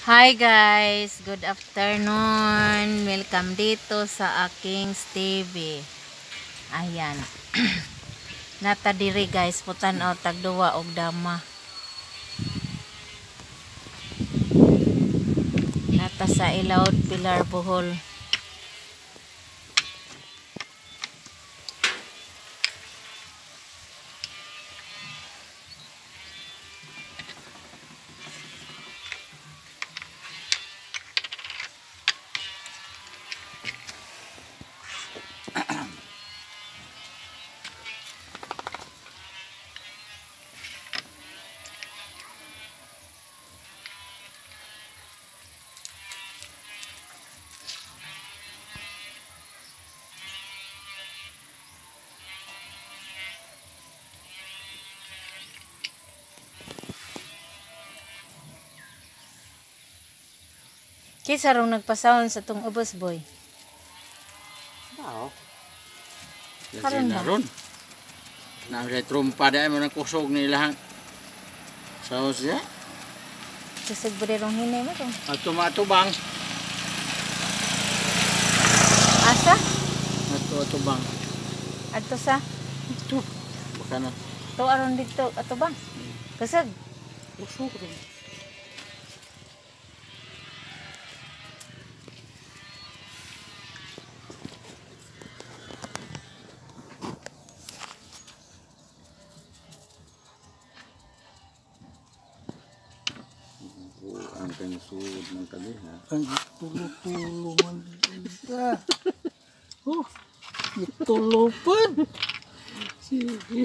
Hi guys, good afternoon. Welcome dito sa aking TV. Ayan. Nata diri guys, putan-aw tagduwa og dama. Nata sa Ilaud, Pilar, Bohol. Kinsa rong nagpasawon sa tong ubos, boy? Bao. Karon ba? Ron. Na sa trumpa dai mo nang kusog ni ilahang. Saos ya. Kusog ba rong hinay mo to? Ato matubang. Asa? Ato atubang. Adto sa? Ito. Baka na. To aron dito atubang. Kusog. Kusog ron. Ang kansud ng tabi, ha? Ang tulo-tulo man ka. Oh, itulupad. Sige,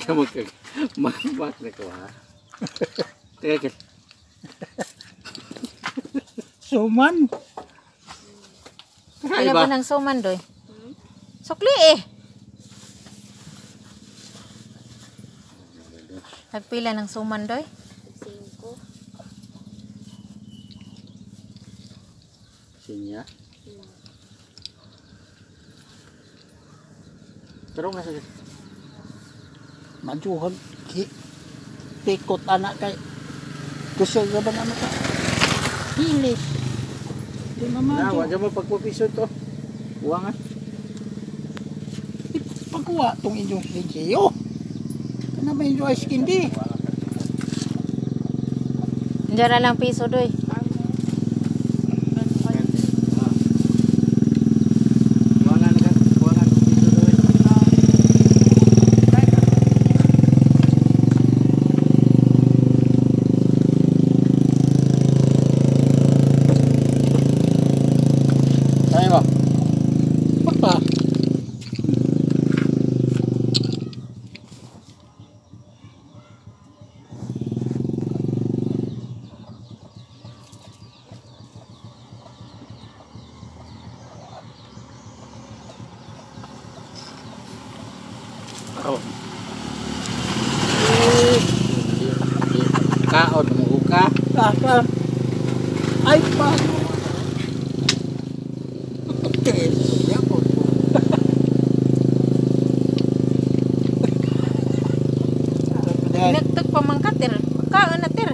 magbak na ko, ha? Teka, Suman. Pila ba ng suman, doy? Sukli eh. Nagpila ng suman, doy? 5. Sinya. Pero nga sige. Majuhan ki tikot anak kay gusto ka ba naman ka? Hilis. Di na Na, madyo. wa mo pagpupiso to. Kuha nga. Pagkuha tong inyong sijiyo. Kana may inyong ice candy. Diyan na lang piso, doy. Kuha nga, kuha nga piso doy. Kaya ba? Basta. Oh. Kaon mo ka. Kaka. Ay pa. Nagtag pa man ka, tir. Kaon na, tir.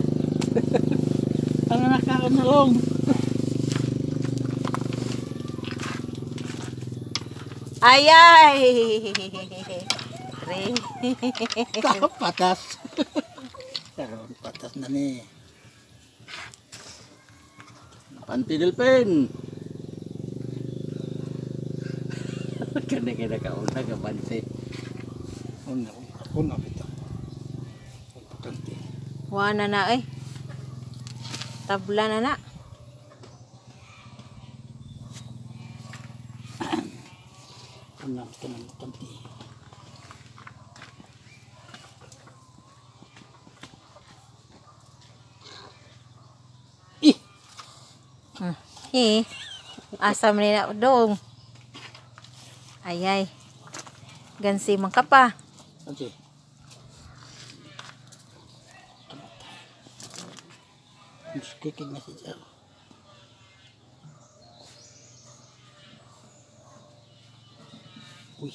Ano na kaon na long? Ay, ay. 3. Patas. Karon patas na ni. Panty Delpin. Kani kay nakauna ka panty. Una, una bitaw. Importante. Wa na na eh. Tabla na na. Una bitaw ng importante. Ih, Eh. Asa man nila dong. Ay ay. Gansi man ka pa. Okay. Kikig na si Joe. Uy,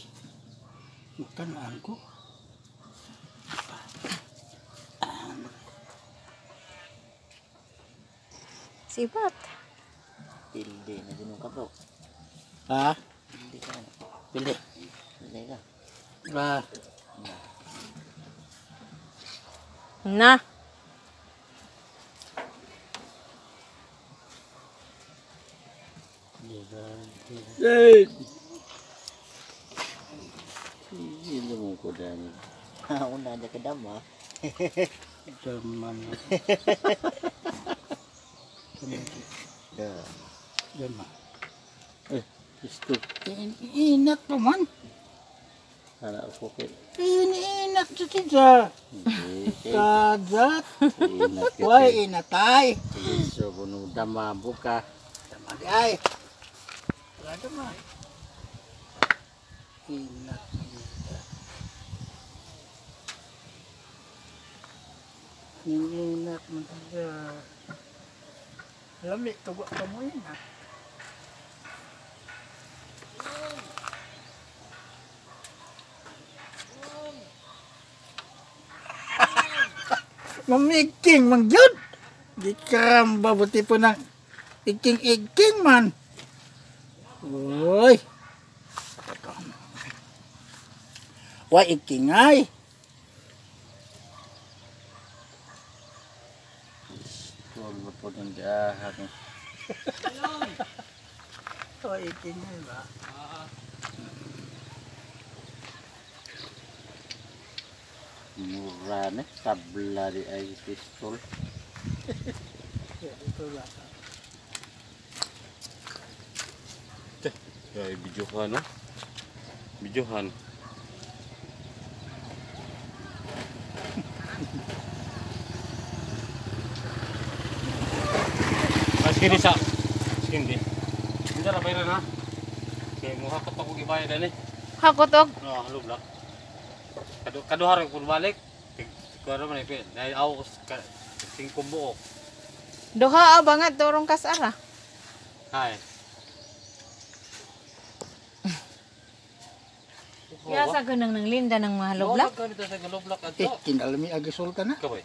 makanaan ko. Sibat. Pildi na din ka bro. Ha? Pildi ka na. Pili. Pildi ka. Ah, Na. Eh. Hindi mo ko dani. Una na ka dama. Daman. Da. Dama. Eh, isto. Inat pa man. Ana ko kay. Inat sa siya. Hindi. Kadat. Inat ka. Why inatay? So kuno dama buka. Dama di ay. Wala dama. Inat. Inat man siya. Lami, tuwa ka mo yun ah. Mamiking man gyud. Gikaramba buti po na iking-iking man. Uy. Wa ikingay. Tuol mo po ng diahak. Wa ikingay ba? Mura na. Tabla di ay pistol. Ito ba? Ay, videohan no? Videohan. Mas kini sa skin di. Hindi ra bayran ha. Kay mo hakot ako gibayad ani. Hakot og. No, halo blak. Kadu kaduha ra ko balik. Kuha man ipi. Dahil aw ko singko buok. Duha ba nga dorong kasara. Hay. Yasa ko nang nanglinda ng mga haloblak. Ganito sa haloblak Eh, adto. kinalami agisulta na. Kaboy.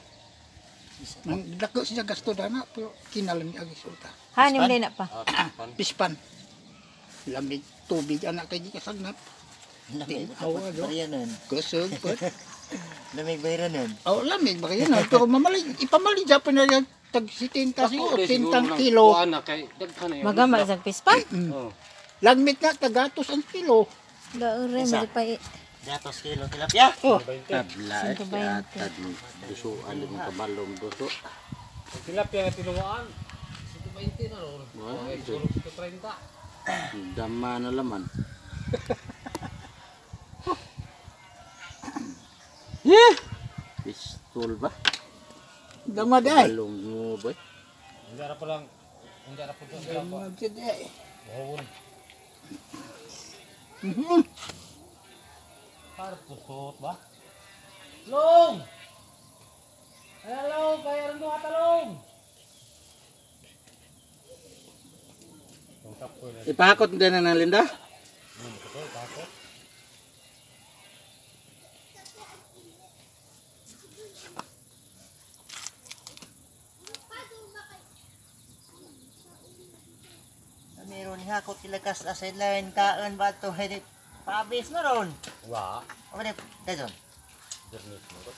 Nang dako siya gasto dana, pero kinalami agisulta. Hanim din na pa. Ah, pan. Pispan. Lamig tubig anak kay gikasagnap. Lamig Awa, do. bayranon. Kusog po. Lamig bayranon. Oh, lamig ba kayo na? Pero mamali, ipamali Japan na yan. Tag 70 siguro, 70 kilo. Kuan na kay daghan na yun. Magama sa pispan. Oh. Lagmit na, tagatos ang kilo. Gaure mo pa Datos kilo tilapia. Oh, Tabla eh. 120. Atad mo. Dusuan di mo kabalong duso. Ang tilapia nga tinuwaan. 120 na ron. Wah, Okay, siguro 130. Dama na laman. yeah. Pistol ba? Damaday. Balong mo ba? Hindi ra pa lang. Hindi ra po doon. Damaday. Buhon. Mhm. Para pusot ba? Long! Hello, bayaran mo katalong! Ipahakot din na ng Linda. Meron ni hakot tilakas sa sideline kaan ba to head pabis na ron. Wa. Apa dia? Dazon. Bernis mo.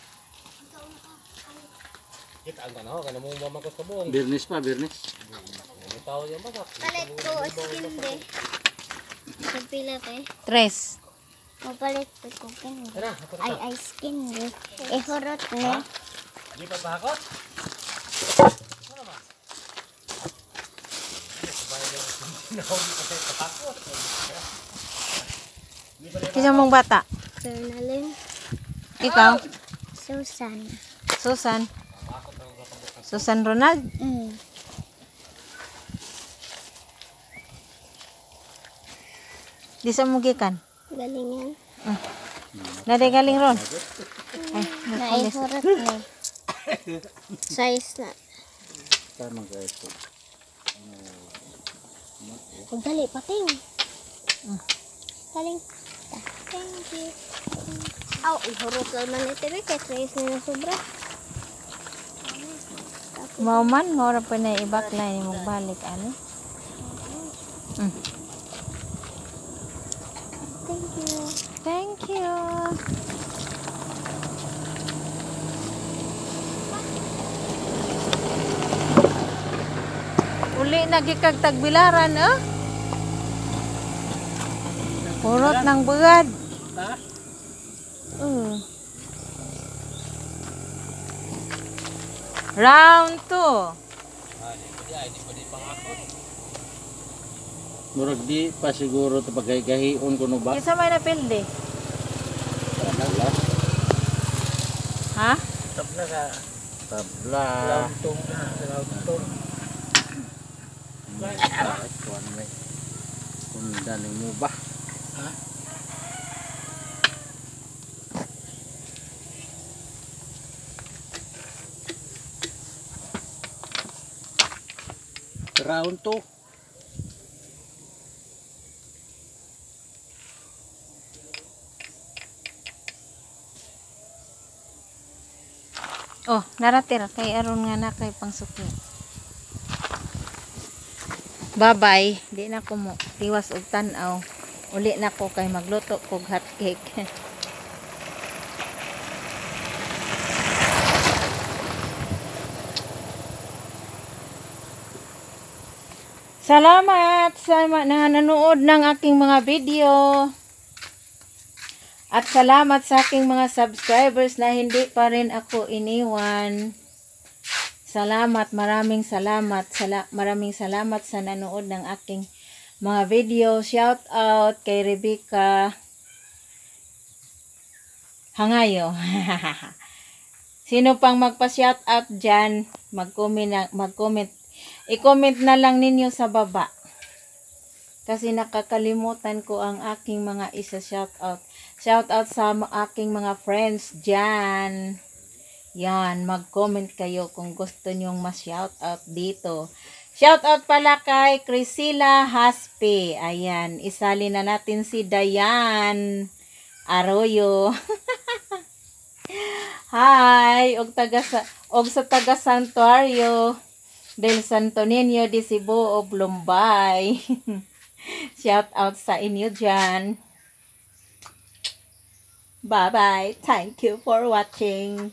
Kita ang tanaw, kana mo mamakot ka buong. Birnis pa, birnis. May tao yan ba? Palit ko skin de. Sa pila te. Tres. Mapalit ko skin de. Ay ay skin de. Eh horot ne. Di pa pahakot? Kinsa mong bata? Journalin. Ikaw? Susan. Susan. Susan Ronald. Di sa mo gikan. Galingan. Naday galing ron. Ay, Na eh horot ne. Size na. Tama ka ito. Ang dali pating. Taling. Thank you. Aw, ihurot lang man ito kay size na na sobra. Mao man mao ra pa na ibaklay ni balik ano. Thank you. Thank you. Uli na gikag tagbilaran eh. Purot ng bugad. Ha? Round 2. Murag di pa siguro ito paggahion ko no ba? Kinsa may napildi? Tabla. Ha? Tabla sa Tabla. round 2 na. Round 2. Kuan may kunda mo ba? Ha? Round 2. Oh, naratir kay aron nga na kay pangsuki. Bye-bye. Di na ko mo tiwas og tan-aw. Uli na ko kay magluto kog hot cake. Salamat sa mga nanood ng aking mga video. At salamat sa aking mga subscribers na hindi pa rin ako iniwan. Salamat, maraming salamat. Maraming salamat sa nanood ng aking mga video. Shout out kay Rebecca Hangayo. Sino pang magpa-shout out dyan, mag-comment, mag-comment. I-comment na lang ninyo sa baba. Kasi nakakalimutan ko ang aking mga isa shout out. Shout out sa aking mga friends dyan. Yan, mag-comment kayo kung gusto nyong ma-shout out dito. Shout out pala kay Priscilla Haspe. Ayan, isali na natin si Dayan Arroyo. Hi, og sa taga Santuario del Santo Niño de Cebu o Lumbay. Shout out sa inyo dyan. Bye-bye. Thank you for watching.